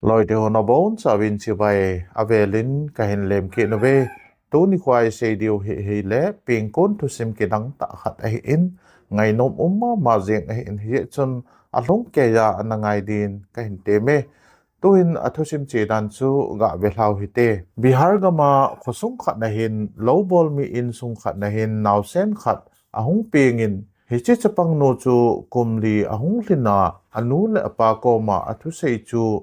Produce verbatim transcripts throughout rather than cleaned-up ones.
Loite ho nabonchauvin chibai, avelin kahin lemkit nauve. Tuni khua isei diu hi, hile, pengkon thusim kidang tah khat ahin, ngainom um mama jeng ahin, hichun alhung keiya ana ngai din kahin teme. Tuhin athusim chedan chu gave lhau hite. Bihar gama khosung khat nahin, loubol mi insung khat nahin, naosen khat ahung pengin, hiche chapangnu chu kum li ahung lhina, anu le apa koma athusei chu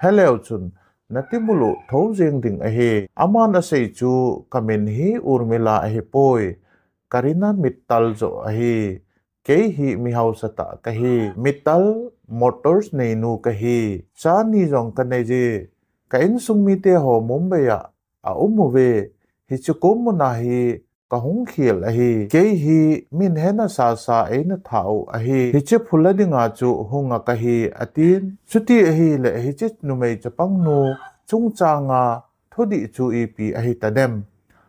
heleu chun, natimul u thou jeng ding ahi. Aman asei chu, kamin hi Urmila ahipoi, Kareena Mittal joh ahi. Kei hi mi hausa tah kahi. Mittal Motors neinu kahi. Cha ni jong kanei e. Ka insung mite ho Mumbai a aum uve. Hiche kum muna hi kahung khel ahi. Kei hi min hena sasa eina tha u ahi. Hiche phula dinga chu hunga kahi, atin. Chuti ahile, hiche numei chapangnu chungchanga thudih chu ipi ahi tadem?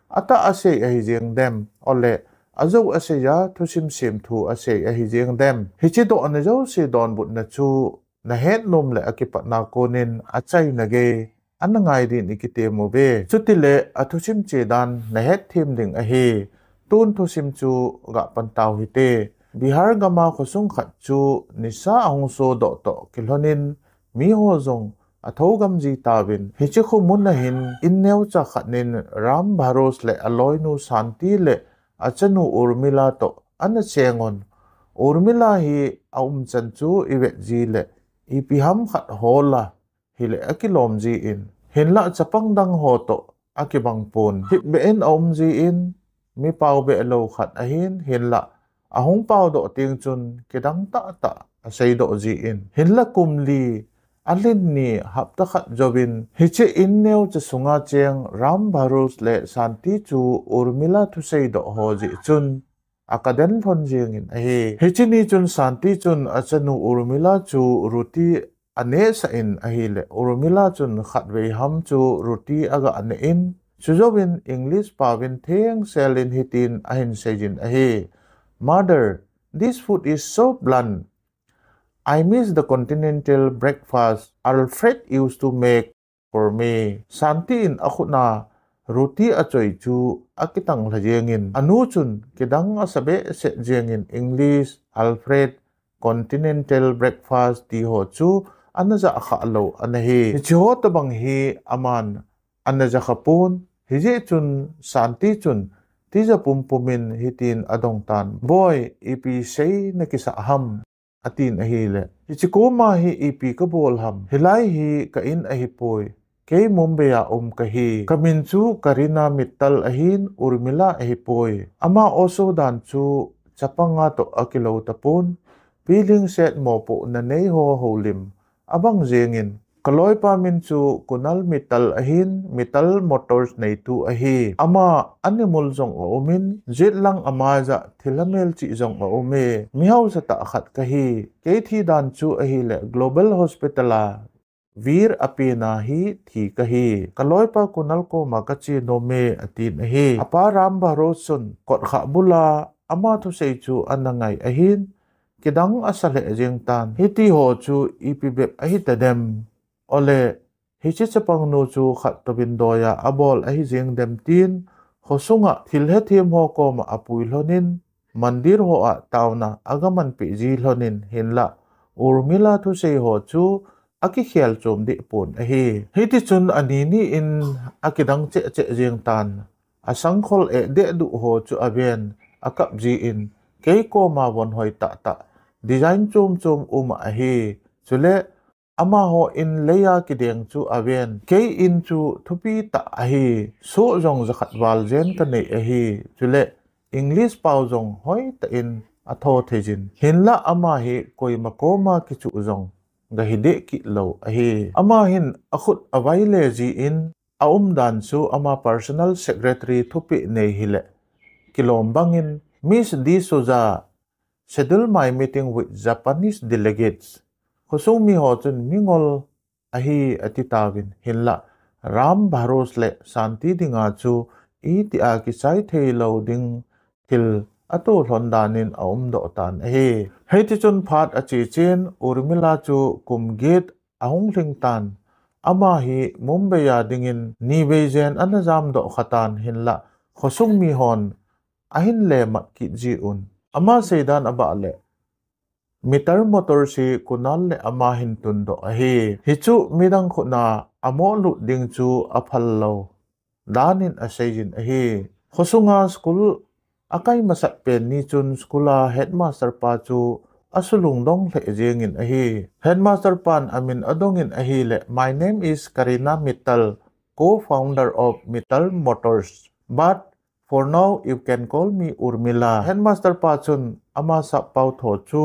Atah asei ahi jeng dem? Ole, ajou asei a, thusim semthu asei ahi jeng dem? Hiche dohna jouse donbutna chu nahet nom le akipatna konin achaina gei ana ngai din ikitem uve. Chutile athusim chedan nahet them ding ahi. Tun thusim chu gapan tau hite. Bihar gama khosung khat chu nisa ahung sodoh toh kilhonin, miho jong athou gamji tauvin. Hiche khomun ahin, in neocha khat nin Ram Bharos le aloinu Shanti le achanu Urmila toh ana cheng un. Urmila hi aumchan chu ivet ji le, ipi ham khat hola, hile akilom jin. Hinlah chapang dang ho toh akibang pon. Hipbeh in aum jin, mi pao beh lou khat ahin, hinlah ahung paodoh teng chun kidang tahtah aseidoh jin. Hinlah kum li alhin ni hapta khat jouvin, hiche in neocha sunga cheng Ram Bharos le Shanti chu Urmila thuseidoh ho jeh chun akaden lhon jengin ahi. Hiche ni chun Shanti chun achanu Urmila chu roti anehsah in ahile, Urmila chun khatvei ham chu roti aga nein, chujouvin English paovin thengselin hitin ahin seijin ahi. Mother, this food is so bland. I miss the continental breakfast Alfred used to make for me. Shanti in akhutna roti achoi chu akitang lha jengin, anu chun kidang asa behseh jengin English, Alfred, continental breakfast ti ho chu ana ja kha lou ana hi. Hiche ho tobang hi aman ana ja kha pon. Hijeh chun Shanti chun tija pumpumin hitin adong tan, Boi, ipi sei nakisah ham? atin ahile, Hiche koma hi ipi kabol ham? Hilai hi ka in ahipoi. Kei Mumbai a um kahi. Kamin chu Kareena Mittal ahin, Urmila ahipoi. Ama osodan chu chapanga toh akilou tapon. Pilhing set mopohna nei ho houlim abang jengin, kaloipa min chu Kunal Mittal ahin, Mittal Motors neitu ahi. Ama animul jong aumin, jetlang ama jah thilha melchih jong aume. Mi hausa tah khat kahi. Kei thi dan chu ahile, Global Hospital a vir apena hi thi kahi. Kaloipa Kunal koma kache nome atin ahi. Apa Ram Bharos chun kotkhah bula ama thusei chu ana ngai ahin, kidang asa lheh jeng tan. Hiti ho chu ipi bep ahi tadem? Ole, hiche chapangnu chu khat touvin doiya abol ahi jeng dem tin, khosunga thil hethem ho koma apui lhonin, mandir hoa taona aga manpeh ji lhonin, hinlah Urmila thusei ho chu akikhel chom deh pon ahi. Hitichun ani ni in akidang cheh cheh jeng tan. Asangkhol eh deh duh ho chu aven, akap jin, Kei koma von hoi tahtah, design chom chom um ahi. Chule amaho in leiya kideng chu aven. Kei in chu thupi tah ahi. Soh jong jakhat val jen kanei ahi. Chule English pao jong hoitah in atho theijin. Hinlah ama hi koima koma kichuh jong gahi deh kit lou ahi. Ama hin akhut availe jin, aumdan chu ama personal secretary thupeh nei hile, kilom bangin, Miss D'Souza schedule my meeting with Japanese delegates. Khosung miho chun mingol ahi ati tauvin, hinlah Ram Bharos le Shanti dinga chu itia kichai thei lou ding thil atoh lhon danin aumdoh tan ahi. Hitichun phat ache chen, Urmila chu kum get ahung lhing tan. ama hi Mumbai a dingin nivei jen ana jamdoh khatan hinlah khosung mihon ahin lemat kit jiuvin. Ama seidan abah le Mittal Motors hi Kunal le ama hin tundoh ahi. Hichu midang khutna amoh lut ding chu aphal lou danin aseijin ahi. Khosunga school akai masat pen ni chun school a headmaster pa chu asulungdong lheh jengin ahi. Headmaster pan amin adongin ahile, "My name is Karina Mittal, co-founder of Mittal Motors. But for now, you can call me Urmila." Headmaster pa chun ama sappao tho chu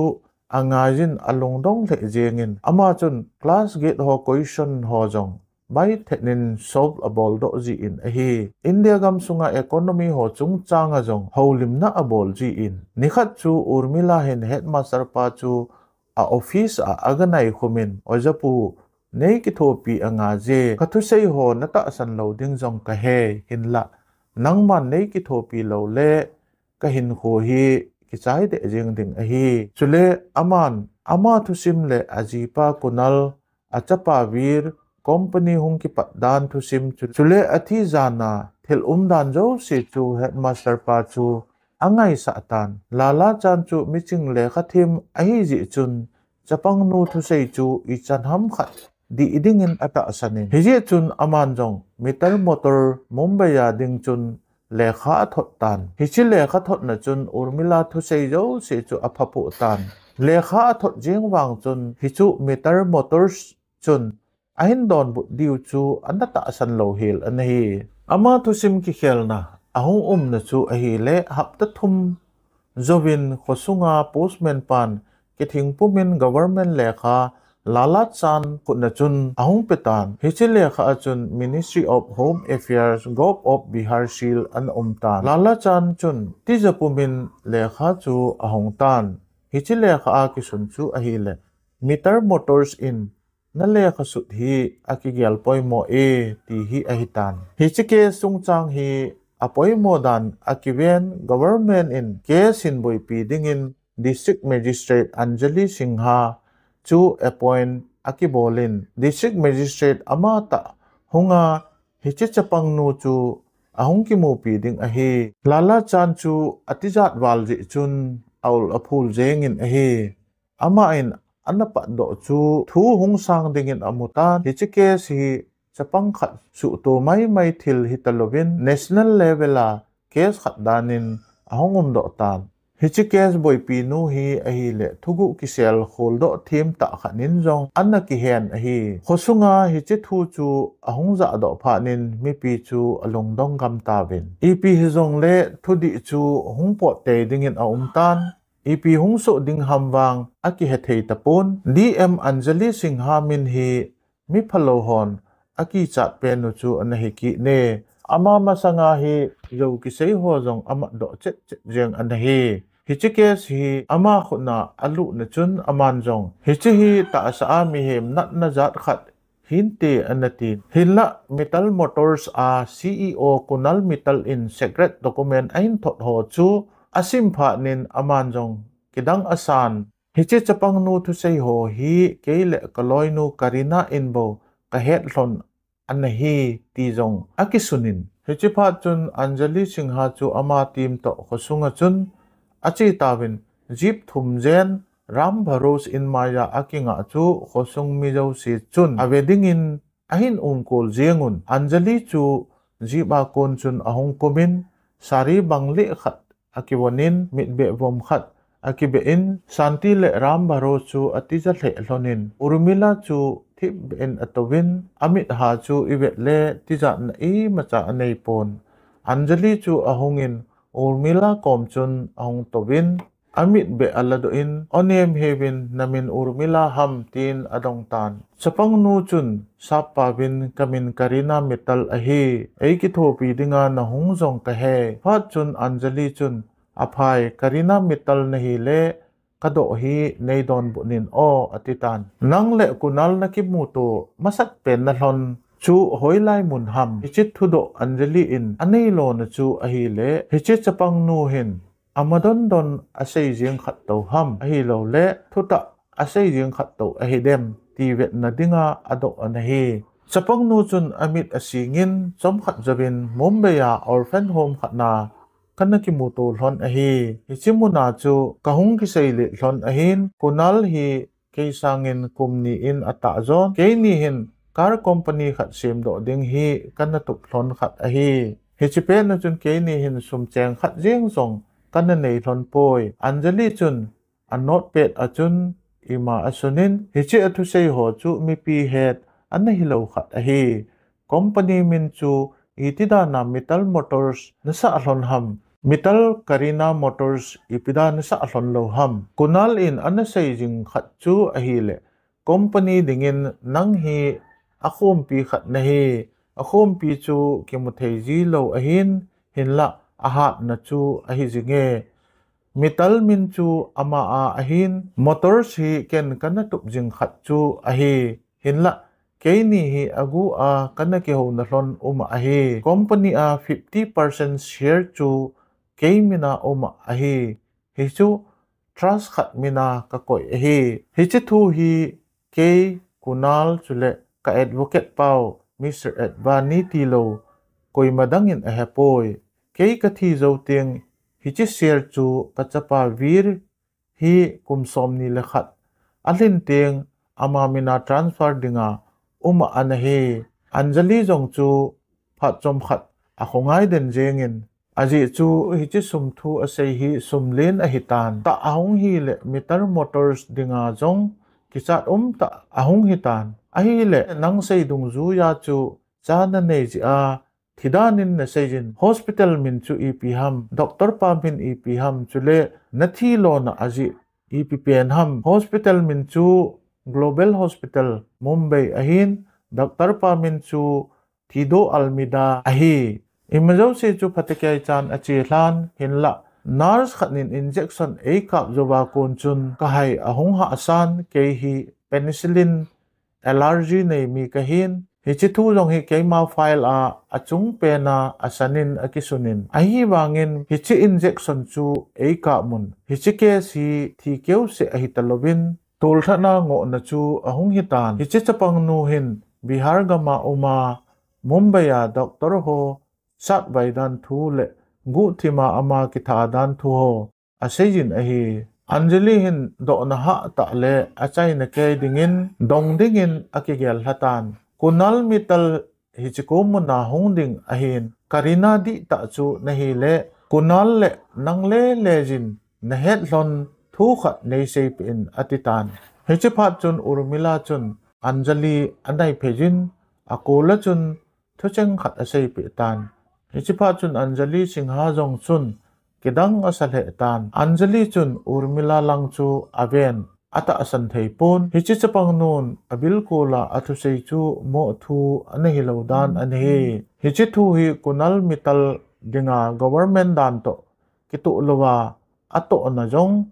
angaijin alungdong lheh jengin, ama chun class gate ho question ho jong baithet in solve aboldoh jin ahi. India gamsunga economy ho chungchanga jong houlimna abol jin, nikhat chu Urmila hin headmaster pa chu a office a aganai khumin, "Ojapu, nei kithopi angaije, kathusei ho natahsan lou ding jong kahei, hinlah nangman nei kithopi loule kahinkho hi kichai deh jeng ding ahi." Chule aman ama thusim le ajipa Kunal, achapa Veer, company hung kipat dan thusim chu, chule athi jana thil umdan jouse chu headmaster pa chu angaisah tan. Lala Chand chu miching lekhathim ahijeh chun chapangnu thusei chu ichan ham khat dih dingin atahsanin. Hijeh chun aman jong Mittal Motor Mumbai a ding chun lekha athot tan. Hiche lekha thotna chun Urmila thusei jouse chu aphapoh tan. Lekha athot jeng vang chun hichu Mittal Motors chun ahin donbut diu chu ana tahsan louhel ana hi. Ama thusim kikhelna ahung umna chu ahile, hapta thum jouvin khosunga postman pan kithing pumin government lekha Lala Chand khutna chun ahung petan. Hiche lekha a chun Ministry of Home Affairs, Govt of Bihar seal ana umtan. Lala Chand chun tija pumin lekha chu ahong tan. Hiche lekha a kisun chu ahile, Mittal Motors in nalekha sut hi akigel poimo e, ti hi ahitan. Hiche case chungchang hi apoimo dan akiven, government in case hin boipi dingin District Magistrate Anjali Singha chu appoint akibolin, District Magistrate amatah hunga hiche chapangnu chu ahung kimupi ding ahi. Lala Chand chu atijat val jeh chun aul aphul jengin ahi. Aman ana patdoh chu thu hung sang dingin amutan. Hiche case hi chapang khat suhto maimai thil hitalouvin national level a case khat danin ahung umdoh tan. Hiche case boipinu hi ahile, thuguh kisel kholdoh themtah khat in jong ana kihen ahi. Khosunga hiche thu chu ahung jahdoh phatnin mipi chu alungdong gam tauvin. Ipi hijongle thudih chu hung pottei dingin aumtan. Ipi hung soh ding ham vang akihethei tapon. D M Anjali Singha min hi miphalou hon akichat penu chu ana hikit e. Ama masanga hi jou kisei ho jong amatdoh chetchet jeng ana hi. Hiche case hi ama khutna alutna chun aman jong hiche hi tahsa a mihem natna jat khat hinte ana tin. Hinlah Mittal Motors a C E O Kunal Mittal in secret document ahin thot ho chu asim phatnin aman jong kidang asan. Hiche chapangnu thusei ho hi kei le kaloinu Karina in bou kahet lhon ana hi ti jong akisunin. Hiche phat chun Anjali Singha chu ama team toh khosunga chun ache tauvin, jeep thum jen Ram Bharos in maiya akingah chu khosung mi jouse chun ave dingin ahin umkol jengun. Anjali chu jeep a kon chun ahung kumin, sari bangleh khat akivonin, mitbeh vom khat akibeh in, Shanti le Ram Bharos chu atija lheh lhonin, Urmila chu thipbeh in atouvin, amit ha chu ivet le tijatna imacha aneipon. Anjali chu ahungin, Urmila kom chun ahung touvin, amitbeh aladoh in, "O nem heuvin, namin Urmila ham?" tin adongtan. Chapangnu chun, "Sappauvin, kamin Karina Mittal ahi, eikithopi dinga nahung jong kahei." Phat chun Anjali chun, "Aphai, Karina Mittal nahile, kadoh hi neidonbut in o," atitan. "Nang le Kunal nakimuto masat pen nalhon chu hoilai mun ham?" Hiche thudoh Anjali in aneilona chu ahile, hiche chapangnu hin amadondon asei jeng khat tou ham, ahilouleh thutah asei jeng khat tou ahidem, ti vetna dinga adoh ana hi. Chapangnu chun amit asingin chomkhat jouvin Mumbai a orphan home khat na kana kimuto lhon ahi. Hiche muna chu kahung kisei lih lhon ahin, Kunal hi kei sangin kum ni in atah jon, keini hin car company khat semdoh ding hi kana tup lhon khat ahi. Hiche pet na chun keini hin sum cheng khat jeng jong kana nei lhon poi. Anjali chun a notepad a chun ima asunin, hiche athusei ho chu mipi het ana hilou khat ahi. Company min chu iti dana Mittal Motors nasah lhon ham, Mittal Karina Motors ipi dan nasah lhon lou ham. Kunal in ana sei jing khat chu ahile, company dingin nang hi akhompi khat nahi, akhompi chu kimu thei ji lou ahin, hinlah ahatna chu ahi jinge. Mittal min chu ama a ahin, Motors hi ken kana tup jing khat chu ahi. Hinlah, keini hi agu a kana kihouna lhon um ahi. Company a fifty percent share chu kei mina um ahi. Hichu trust khat mina kakoi ahi. Hiche thu hi kei, Kunal chule ka advocate pau, Mister Advani tilou koima dangin ahepoi. Kei kathi jou teng hiche share chu kachapa Veer hi kum somni le khat alhin teng ama mina transfer dinga um ana hi. Anjali jong chu phat chomkhat akhongai den jengin, ajeh chu hiche sum thu asei hi sum len ahitan. Tah ahung hile Mittal Motors dinga jong kichat umtah ahung hitan. Ahile nang sei dungjuiya chu cha nanei jeh a thidan in nasei jin, hospital min chu ipi ham, doctor pa min ipi ham, chule nathi lona ajeh ipi pen ham. Hospital min chu Global Hospital Mumbai ahin, doctor pa min chu Theodore Almeida ahi. Ima jouse chu phatecha in ache lhan, hinlah nurse khat in injection eikap jouva kon chun kahai ahung hahsan, kei hi penicillin allergy nei mi kahin, hiche thu jong hi keima file a achung pena asanin akisunin. Ahivangin hiche injection chu eikap un, hiche case hi thi keuseh ahi talouvin, tolthatna ngohna chu ahung hitan. Hiche chapangnu hin Bihar gama uma Mumbai a doctor ho satvai dan thu le guhthima ama kitha dan thu ho asei jin ahi. Anjali hin dohna hahtah le achaina kei dingin dong dingin akigel lhatan. Kunal Mittal hiche ko muna hung ding ahin, Karina dihtah chu nahile, Kunal le nang lele jin nahet lhon thu khat neiseipeh in atitan. Hiche phat chun Urmila chun Anjali anaiphei jin, akol a chun thucheng khat aseipeh tan. Hiche phat chun Anjali Sinha jong chun kidang asa lheh tan. Anjali chun Urmila lang chu aven, atahsan thei pon. Hiche chapangnun abilkol a athusei chu moh thu ana hilou dan ana hi. Hiche thu hi Kunal Mittal dinga government dan toh kitoh louva atohna jong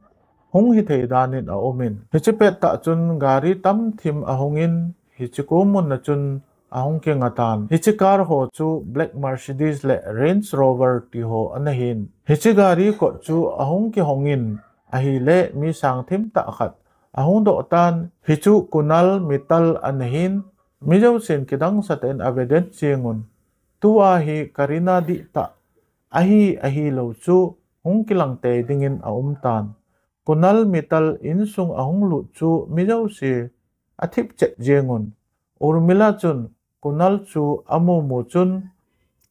hung hithei danin aumin. Hiche pettah chun gari tamthim ahungin, hiche ko muna chun ahung kingatan. Hiche car ho chu Black Mercedes le Range Rover ti ho ana hin. Hiche gari kot chu ahung kihongin, ahile mi sangthim tah khat ahung doh tan. Hichu Kunal Mittal ana hin, mi jousen kidang satah in aveden chengun, tua hi Karina dihtah ahi ahilou chu hung kilang tei dingin aumtan. Kunal Mittal insung ahung lut chu mi jouse athip chet jengun. Urmila chun Kunal chu amu mu chun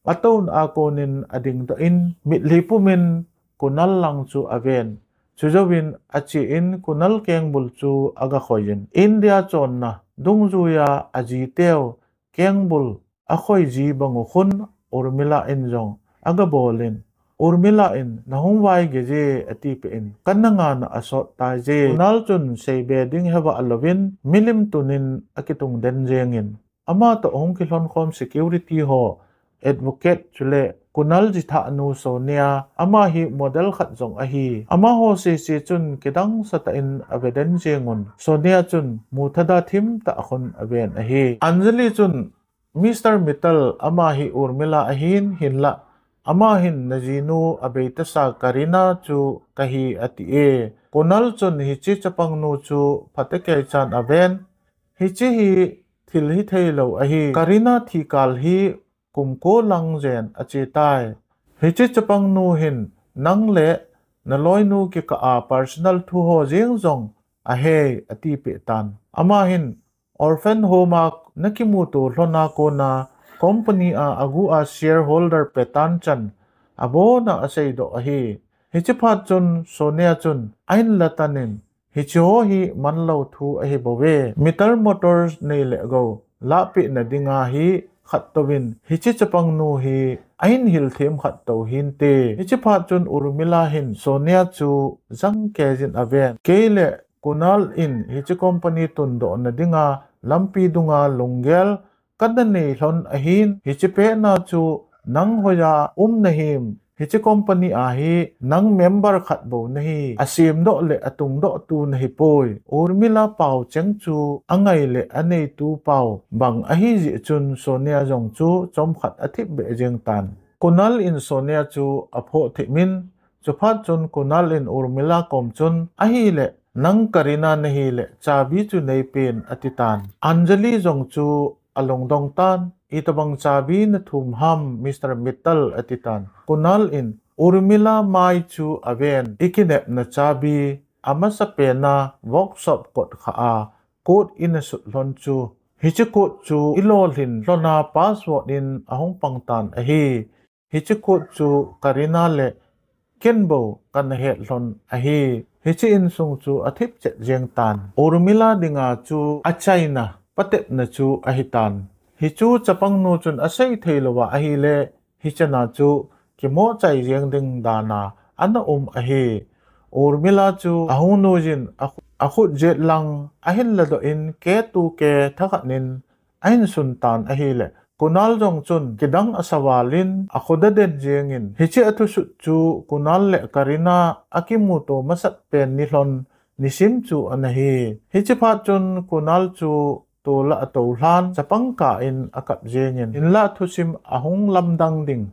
atouna a konin adingdoh in, mitlhi pumin Kunal lang chu aven. Chujouvin achen Kunal kengbul chu agakhoi in, India chonna dungjuiya ajiteu kengbul akhoi ji bang u khun Urmila in jong agabolin, Urmila in nahung vai geije atipeh in, kana ngana asot taije. Kunal chun seibe ding hevah louvin milim tunin akitung den jengin, ama toh hung kilhon khom security ho, advocate chule Kunal jithah nu Sonia, ama hi model khat jong ahi. Amaho sese chun kidang satah in aveden jengun. Sonia chun muthada thim tah khun aven ahi. Anjali chun Mister Mittal, ama hi Urmila ahin, hinlah ama hin najinu abeitasa Karina chu kahi ati e. Kunal chun hiche chapangnu chu phatecha in aven. Hiche hi thil hithei lou ahi. Kareena thikal hi kum ko lang jen ache tai. Hiche chapangnu hin nang le naloinu kikah a personal thu ho jeng jong ahei atipeh tan. Ama hin orphan home a nakimuto lhon a kona company a agu a shareholder petan chan abona aseidoh ahi. Hiche phat chun Sonia chun a-in latan in, hiche ho hi manlou thu ahibouve. Mittal Motors nei le gou lahpeh na dinga hi khat touvin hiche chapangnu hi a-in hilthem khat tou hinte. Hiche phat chun Urmila hin Sonia chu jang kei jin aven. Kei le Kunal in hiche company tundoh na dinga lampi dunga lunggel kana nei lhon ahin, hiche pet na chu nang hoiya um nahim, hiche company a hi nang member khat bou nahi, asemdoh le atungdoh tu nahipoi. Urmila pao cheng chu angai le aneitu pao bang ahi jeh chun Sonia jong chu chomkhat athip beh jeng tan. Kunal in Sonia chu aphoh thip in, chuphat chun Kunal in Urmila kom chun, ahile nang Kareena nahile chabi chu neipen ati tan. Anjali jong chu alungdong tan, itobang chabi nathum ham Mister Mittal ati tan. Kunal in Urmila mai chu aven, ikinepna chabi, amasapen a workshop kot kha a, kot ina sut lhon chu. Hiche kot chu ilolhin lhon a password in ahung pang tan ahi. Hiche kot chu Kareena le ken bou kana het lhon ahi. Hiche insung chu athip chet jeng tan. Urmila dinga chu achaina, patepna chu ahi tan. Hichu chapangnu chun asei thei louva ahile, hichan a chu kimoh chai jeng ding dan a ana um ahi. Urmila chu ahung nuijin a, akhut jet lang ahin ladoh in ke tu ke thakhat in ahin sun tan ahile, Kunal jong chun kidang asa val in akhoda den jeng in, hiche athusut chu Kunal le Kareena akimuto masat pen nilhon nisim chu ana hi. Hiche phat chun Kunal chu tol a atou lhan chapang kah in akap jeng in, hinlah thusim ahung lamdang ding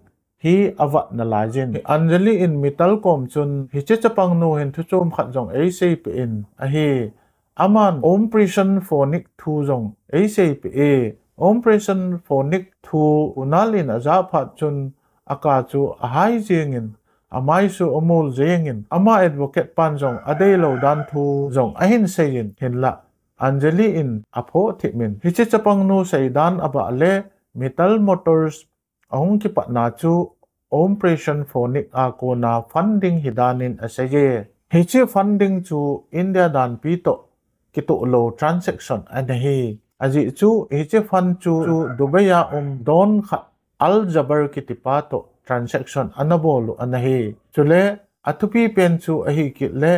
hi avat nalai jin. Anjali in Mittal kom chun hiche chapangnu hin thu chom khat jong eiseipeh in ahi. Aman Om Preshna Phonik thu jong eiseipeh e. Om Preshna Phonik thu Kunal in ajah phat chun aka chu ahai jeng in, amaisu amol jeng in, ama advocate pan jong adeilou dan thu jong ahin sei in, hinlah Anjali in aphoh thip in, hiche chapangnu seidan abah le Mittal Motors ahung kipatna chu Om Preshna Phonik a kona funding hidan in asei e. Hiche funding chu India danpi toh kitoh lou transaction ana hi. Ajeh chu hiche fund chu Dubai a um don khat Al Jaber kitipa toh transaction ana bol u ana hi. Chule athupi pen chu ahi kit le,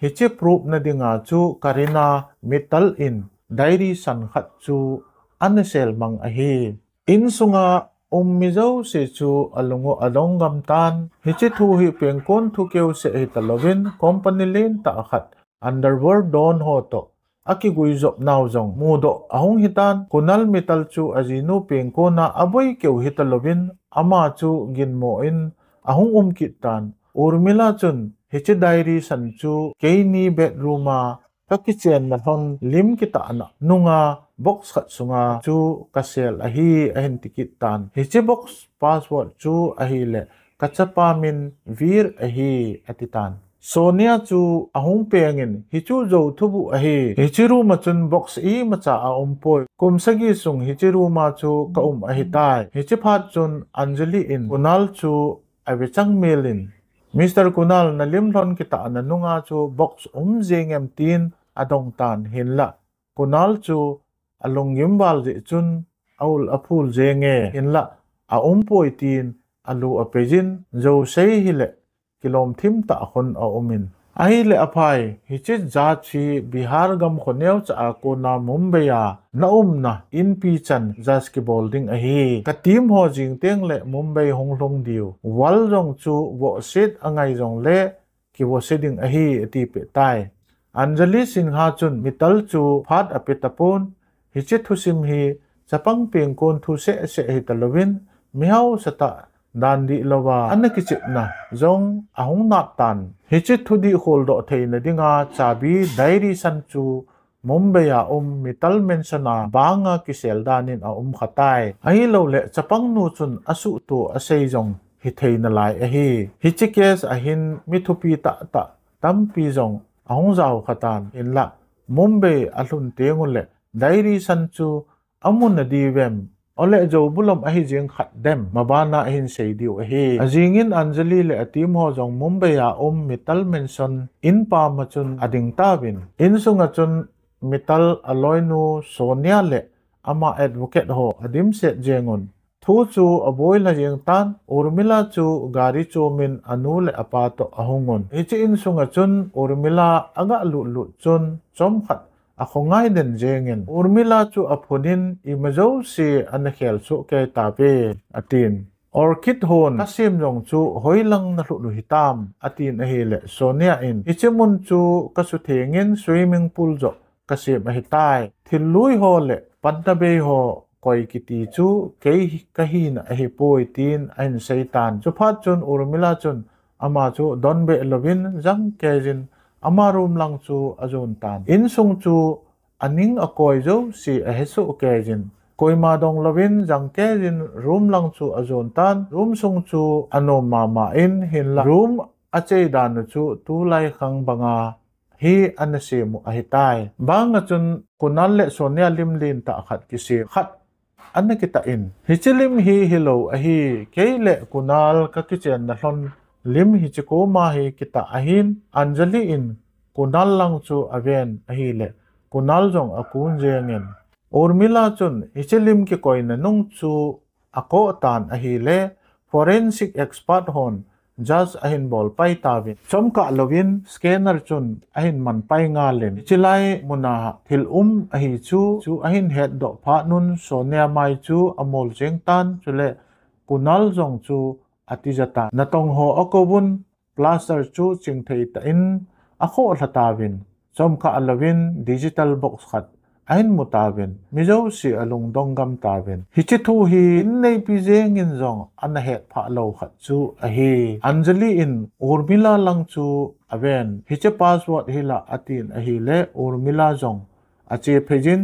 hiche proof na dinga chu Kareena Mittal in diary san khat chu ana sel mang ahi. Insunga um mi jouse chu alung u adong gam tan. Hiche thu hi pengkon thu keu seh hita louvin, company lentah khat underworld don ho toh akigui jop nau jong mudoh ahung hitan. Kunal Mittal chu ajinu pengkon a aboi keu hita louvin, ama chu ginmo in ahung um kit tan. Urmila chun hiche diary san chu keini bedroom a kakichenna lhon lim kitahna nunga box khat sunga chu kasel ahi, ahin ti kit tan. Hiche box password chu ahile kachapa min Veer ahi, ati tan. Sonia chu ahung peng in, hichu jou thubuh ahi. Hiche room a chun box imacha aumpoi. Kum sagi sung hiche room a chu kaum ahitai. Hiche phat chun Anjali in Kunal chu avechang mel in, Mister Kunal, nalim lhon kitahna nunga chu box um jeng em tin adong tan, hinlah Kunal chu alunggim val jeh chun aul aphul jeng e, hinlah aumpoi tin alu apei jin, jou sei hile kilom thim tah khun aum in. Ahile aphai, hiche judge hi Bihar gam kho neocha a kona Mumbai a naumna inpi chan judge kibol ding ahi. Ka team ho jing teng le Mumbai hung lhung diu. World jong chu vohset angai jong le kivohse ding ahi, ati peh tai. Anjali Sinha chun Mittal chu phat ape tapon, hiche thusim hi chapang pengkon thu seh seh hita louvin, mihausa tah dan dih louva ana kichepna jong ahung nat tan. Hiche thudih kholdoh theina dinga chabi diary san chu Mumbai a um Mittal Mansion a banga kisel danin aum khatai. Ahilouleh chapangnu chun asuhtoh asei jong hithei nalai ahi. Hiche case ahin mi thupi tahtah tampi jong ahung jao khatan, hinlah Mumbai alhun tenguleh diary san chu amu nadiuvem, ole joubulam ahi jeng khat dem, mabana ahin sei diu ahi. Ajingin Anjali le ateam ho jong Mumbai a um Mittal Mansion inpam a chun ading tauvin. Insunga chun Mittal aloinu Sonia le ama advocate ho adimset jengun, thu chu aboilha jeng tan. Urmila chu gari chomin anu le apa toh ahungun. Hiche insunga chun Urmila aga lutlut chun chomkhat akhongai den jengin, Urmila chu aphunin ima jouse ana khelsoh kei tauve, atin. Orchid hon kasem jong chu hoilang nalhut u hitam, atin ahileh Sonia in, hiche mun chu kasuthengin swimming pool joh kasem ahitai. Thil lui ho le panna bei ho koi kiti chu kei kahina ahipoi, tin ahin seitan. Chuphat chun Urmila chun ama chu donbeh louvin jangkeijin ama room lang chu ajon tan. Insung chu aning akoi jouse ahesoh keijin, koima dong louvin jangkeijin room lang chu ajon tan. Room sung chu anom mama in, hinlah room achei dan u chu tulai khang banga hi ana sem u ahitai. Banga chun Kunal le Sonia lim lentah khat kisem khat ana kitah in, hiche lim hi hilou ahi, kei le Kunal kakichenna lhon lim hiche koma hi kitah ahin. Anjali in Kunal lang chu aven ahileh Kunal jong akun jengin, Urmila chun hiche lim kikoina nung chu akoh tan ahileh forensic expert hon judge ahin bolpai tauvin, chomkah louvin scanner chun ahin manpai ngalin, hiche lai muna thil um ahi chu chu ahin hetdoh phat un Sonia mai chu amol jeng tan, chule Kunal jong chu atija tan. Natong ho akouvun, plaster chu chingthei tah in akhoh lha tauvin, chomkah louvin digital box khat ahin mu tauvin, mi jouse alungdong gam tauvin. Hiche thu hi inneipi jengin jong ana hetphah lou khat chu ahi. Anjali in Urmila lang chu aven, hiche password hilah atin ahileh Urmila jong ache pheijin,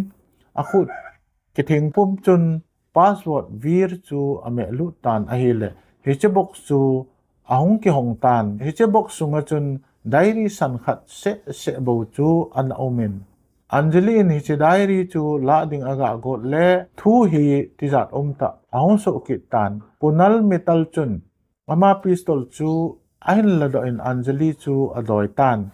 akhut kithing pum chun password vir chu amehlut tan ahileh hiche box chu ahung kihong tan. Hiche box sunga chun diary san khat sehseh bou chu ana umin, Anjali in hiche diary chu lah ding aga got le thu hi tijat umtah ahung soh kit tan. Kunal Mittal chun ama pistol chu ahin ladoh in Anjali chu adoi tan.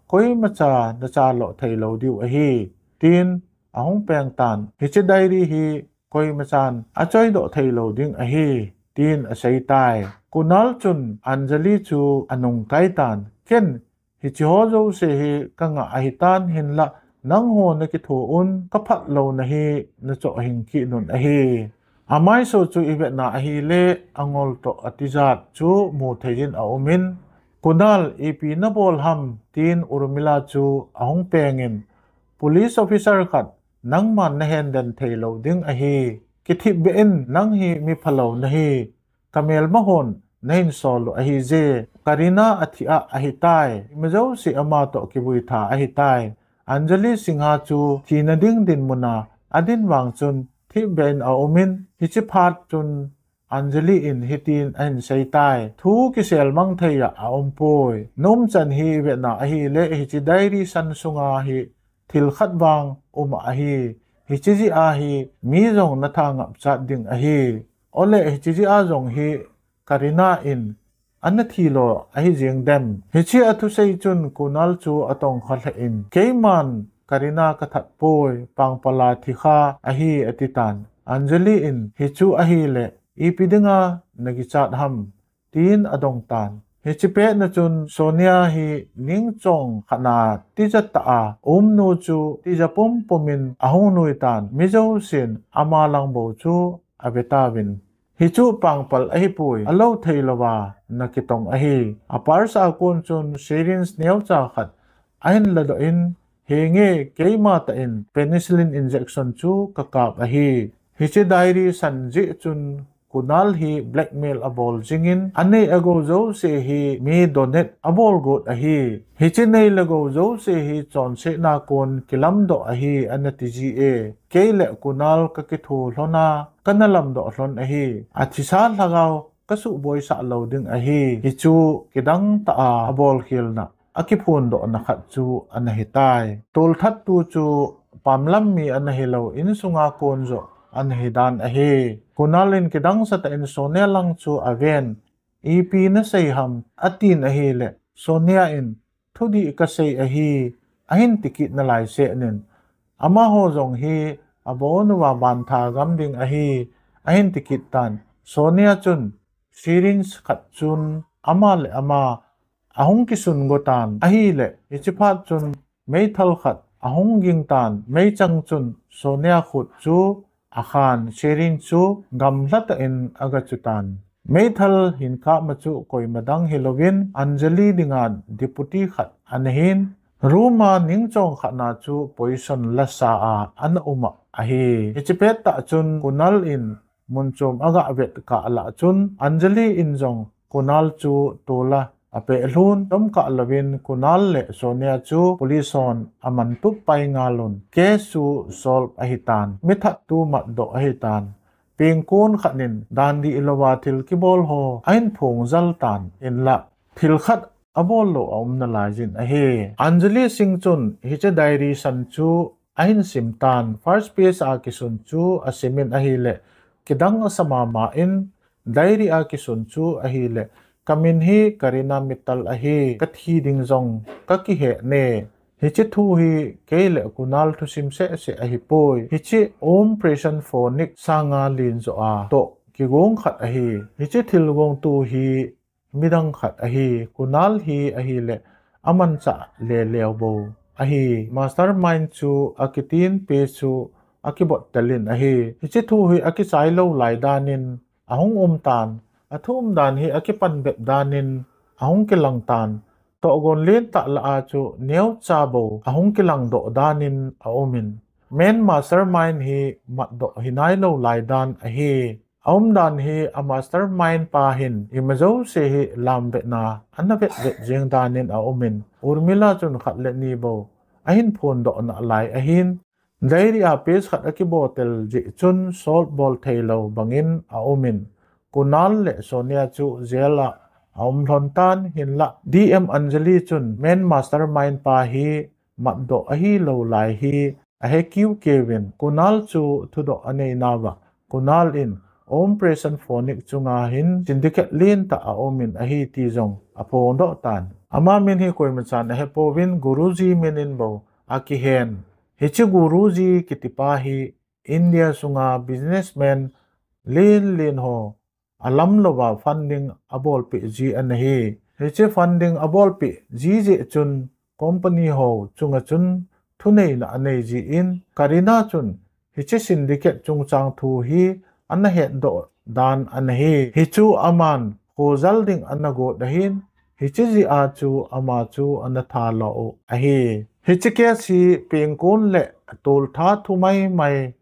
Koimacha nachaloh theilou diu ahi, tin ahung peng tan. Hiche diary hi koimachan achoidoh theilou ding ahi, tin aseitai. Kunal chun Anjali chu anungkai tan. Ken hiche ho jouse hi kangah ahitan, hinlah nangho nakitho un, kaphat louna hi nachoh hing kit un ahi. Amaiso chu ivetna ahileh angol toh atijat chu mutheijin aumin, Kunal, ipi nabol ham, tin Urmila chu ahung pengin, police officer khat nangman nahenden theilou ding ahi. Kithipbeh in, nang hi miphalou nahi. Kamelma hon nahin sol u ahije. Karina athi a ahitai. Ima jouse ama toh kivui tha ahitai. Anjali Singha chu thina ding dinmuna adin vang chun thipbeh in aumin, hiche phat chun Anjali in hitin ahin seitai. Thu kisel mang thei a aumpoi. Naumchan hi vetna ahileh hiche diary san sunga hi thil khat vang um ahi. Hiche jeh a hi mi jong natha ngapchat ding ahi. Ole hiche jeh a jong hi Karina in ana thilo ahi jeng dem? Hiche athusei chun Kunal chu atongkha lheh in, keiman Karina kathat poi, Pangpala thikha ahi, atitan. Anjali in, hichu ahileh ipi dinga nakichat ham, tin adong tan. Hiche petna chun Sonia hi ningchong khatna tija tah a umnu chu tija pumpum in ahung nui tan. Mi jousen ama lang bou chu avetauvin, hichu Pangpal ahipoi, alou theilouva nakitong ahi. Apurse a kon chun syringe neocha khat ahin ladoh in, henge, keima tah in penicillin injection chu kakap ahi. Hiche diary san jeh chun Kunal hi blackmail abol jingin, anei agou jouse hi mi donate abol got ahi. Hiche nei le gou jouse hi chonsetna kon kilamdoh ahi, ana ti ji e. Kei le Kunal kakitho lhon a, kana lamdoh lhon ahi. Athisa lhagao kasuh boisah lou ding ahi. Hichu kidang tah a abolkhelna akiphondohna khat chu ana hitai. Tolthat tu chu pamlam mi ana hilou, insunga kon joh ana hidan ahi. Kunal in kidang sah tah in Sonia lang chu aven, ipi nasei ham, atin ahile, Sonia in, thudih kasei ahi, ahin tikit nalai seh in, amaho jong hi abon uva vantha gam ding ahi, ahin tikit tan. Sonia chun syringe khat chun ama le ama ahung kisun go tan ahile, hiche phat chun meithal khat ahung ging tan. Meichang chun Sonia khut chu akhan, syringe chu gamla tah in aga chu tan. Meithal hin kap ma chu koima dang hilouvin Anjali dinga deputy khat ana hin, room a ningchong khat na chu position lasa a ana um a ahi. Hiche pettah chun Kunal in mun chom aga vet kah lah chun Anjali in jong Kunal chu tola apeh lhun, chomkhat louvin Kunal le Sonia chu police hon aman tup pai ngal un, case chu solve ahitan, mithat tu matdoh ahitan. Pengkon khat in dan dih louva thil kibol ho ahin phong jal tan, hinlah thil khat abol lou aum nalai jin ahi. Anjali Singh chun hiche diary san chu ahin sim tan. First page a kisun chu asim in ahile, kidang asa mama in, diary a kisun chu ahile, kamin hi Kareena Mittal ahi, kathi ding jong kakihe ne. Hiche thu hi kei le Kunal thusim seh seh ahipoi. Hiche Operation Phoenix sanga len joh a toh kigong khat ahi. Hiche thilgong tu hi midang khat ahi. Kunal hi ahile amanchah leleu bou ahi. Mastermind chu akitin, pe chu akibot tel in ahi. Hiche thu hi akichai lou lai dan in ahung um tan. Athu um dan hi akipan bep dan in ahung kilang tan. Tohgon lentah lah a chu neocha bou ahung kilang doh dan in aum in, main mastermind hi matdoh hinai lou lai dan ahi. Aum dan hi a mastermind pa hin ima jouse hi lam vetna ana vet vet jeng dan in aum in, Urmila chun khat le ni bou ahin phondoh nalai ahin, diary a page khat akibol tel jeh chun solve bol thei lou bangin aum in, Kunal le Sonia chu jail a aum lhon tan, hinlah D M Anjali chun main mastermind pa hi matdoh ahi lou lai hi ahe kiu kiu in, Kunal chu thudoh anei nauva, Kunal in Operation Phoenix chunga hin syndicate lentah aum in ahi ti jong aphongdoh tan. Ama min hi koima chan ahepouvin, Guruji min in bou akihen. Hiche Guruji kitipa hi India sunga businessman len len ho alam louva funding abolpeh ji ana hi. Hiche funding abolpeh ji jeh chun company ho chunga chun thuneina anei jin, Kareena chun hiche syndicate chungchang thu hi ana hetdoh dan ana hi. Hichu aman khojal ding ana got ahin, hiche jeh a chu ama chu ana tha lo u ahi. Hiche case hi pengkon le toltha thu mai mai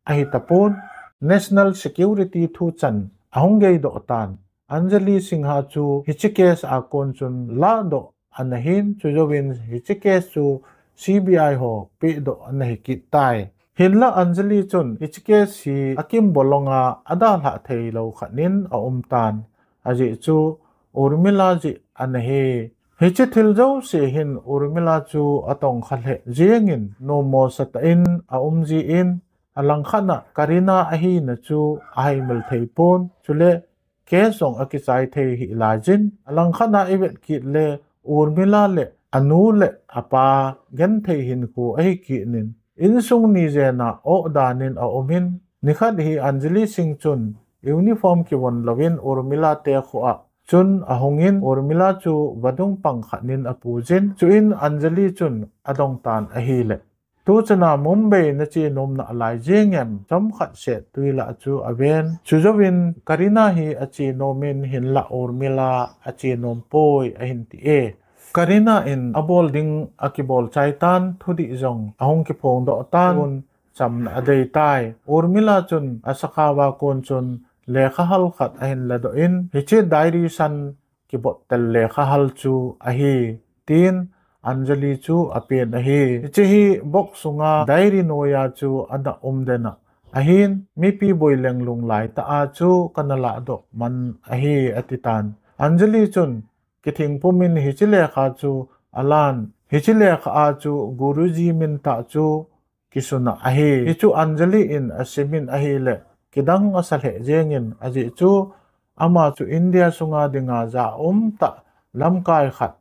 ahi tapon, national security thu chan ahung geidoh tan. Anjali Singh chu hiche case a kon chun lahdoh ana hin, chujouvin hiche case chu C B I ho pehdoh ana hi kit tai. Hinlah Anjali chun hiche case hi akimbolonga adalhah thei lou khat in aum tan. Ajeh chu Urmila jeh ana hi. Hiche thil jouse hin Urmila chu atongkha lheh jengin, nommo satah in aum jin, alangkhat a Kareena ahina chu ahaimil thei pon, chule case jong akichai thei hih laijin, alangkhat a ivet kit le Urmila le anu le apa genthei hinkho ahi kit in, insung ni jena oh dan in aum in, nikhat hi Anjali Singh chun uniform kivon louvin Urmila te kho a chun ahungin, Urmila chu vadung pang khat in apuijin, chuin Anjali chun adong tan ahile, tuchana Mumbai nache nom nalai jeng em, chomkhat seh twi lah chu aven. Chujouvin Kareena hi ache nom in, hinlah Urmila ache nom poi ahin ti e. Kareena in abol ding akibol chai tan, thudih jong ahung kiphongdoh tan, chamna adei tai. Urmila chun asakhao a kon chun lekha hal khat ahin ladoh in, hiche diary san kibottel lekha hal chu ahi, tin Anjali chu apen ahi. Hiche hi box sunga diary noiya chu ana um den a, ahin mipi boileng lunglai tah a chu kana lahdoh man ahi, ati tan. Anjali chun, kithing pumin hiche lekha chu alan, hiche lekha a chu Guruji min tah chu kisun a ahi. Hichu Anjali in asimin ahileh, kidang asa lheh jengin, ajeh chu ama chu India sunga dinga ja um tah lamkai khat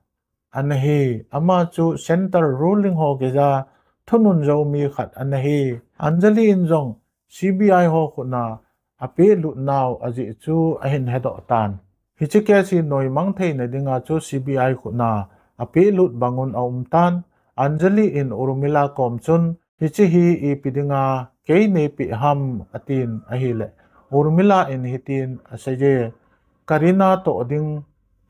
ana hi. Ama chu center ruling ho kija thunun jo mi khat ana hi. Anjali in jong C B I ho khutna apehlut nau ajeh chu ahin hedoh tan. Hiche case hi noimang theina dinga chu C B I khutna apehlut bangun aum tan. Anjali in Urmila kom chun, hiche hi ipi dinga kei neipeh ham, atin ahileh, Urmila in hitin aseiye, Karina toh ding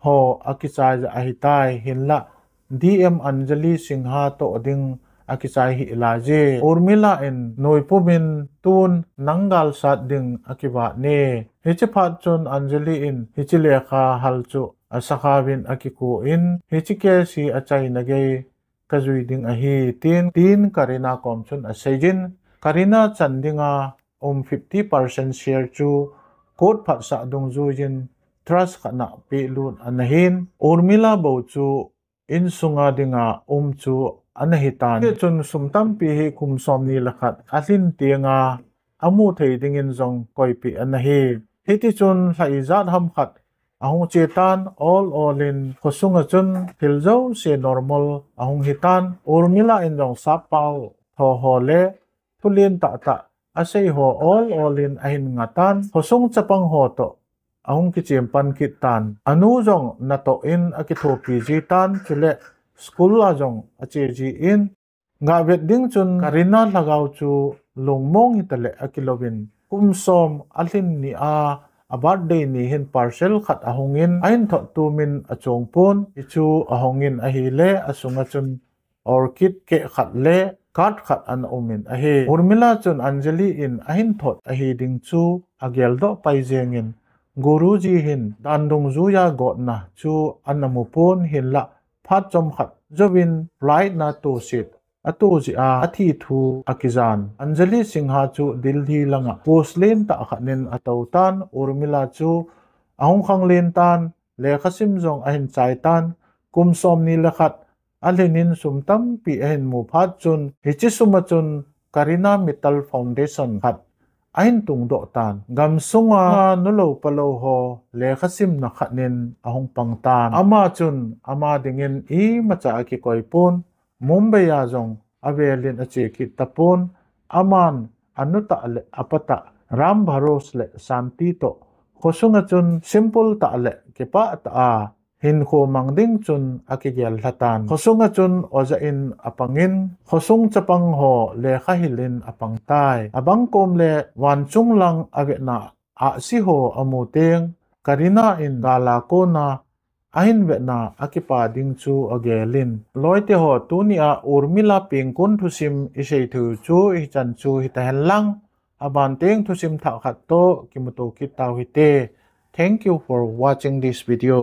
ho akichai ja ahitai, hinlah D M Anjali Singha toh ding akichai hih laiye. Urmila in noi pumin, tun nang galsat ding akivat ne. Hiche phat chun Anjali in hiche lekha hal chu asakhauvin akikouin, hiche case hi achaina gei kajui ding ahi, tin, tin Karina kom chun aseijin, Karina chan dinga um fifty percent share chu court phatsah dungjuiyin trust khatna pehlut ana hin, Urmila bou chu insunga dinga um chu ana hitan. Hichun sum tampi hi kum somni le khat alhin tenga amu thei dingin jong koipeh ana hi. Hitichun lha ijat ham khat ahung che tan, ol ol in khosunga chun thil jouse normal ahung hitan. Urmila in jong sappao tho ho le thulen tah tah asei ho ol ol in ahin ngah tan. Khosung chapang ho toh ahung kichem pan kit tan. Anu jong natoh in akithopi ji tan, chule school a jong ache jin, gah vet ding chun Karina lhagao chu lungmong hitaleh akilouvin, kum som alhin ni a, a birthday ni hin parcel khat ahungin, ahin thot tumin achong pon, hichu ahungin ahile, asunga chun orchid keh khat le card khat ana umin ahi. Urmila chun Anjali in ahin thot ahi ding chu ageldoh pai jengin, Guruji hin dan dungjuiya gotna chu ana mu pon, hinlah phat chomkhat jouvin flight na toset ato jeh a athi thu akijan. Anjali Singha chu Delhi langa post lentah khat in atou tan, Urmila chu ahung khanglen tan, lekhasim jong ahin chai tan. Kum somni le khat alhin in sum tampi ahin mu phat chun, hiche suma chun Karina Mittal Foundation khat ahin tungdoh tan. Gamsunga nulou palou ho lekhasimna khat in ahung pang tan. Ama chun ama dingin imacha akikoi pon, Mumbai a jong avelin ache kit tapon. Aman anu tah le apa tah Ram Bharos le Shanti toh khosunga chun simple tah le kipah tah a hinkho mang ding chun akigel lha tan. Khosunga chun oja in apangin, khosung chapang ho lekha hilin apang tai. Abang kom le vanchung lang avetna ahsi ho amu teng, Karina in gal a kona ahin vetna akipa ding chu agelin, loite ho, tunia Urmila pengkon thusim isei theiyu chu hichan chu hitahen lang, aban teng thusim thah khat toh kimuto kit tau hite. Thank you for watching this video.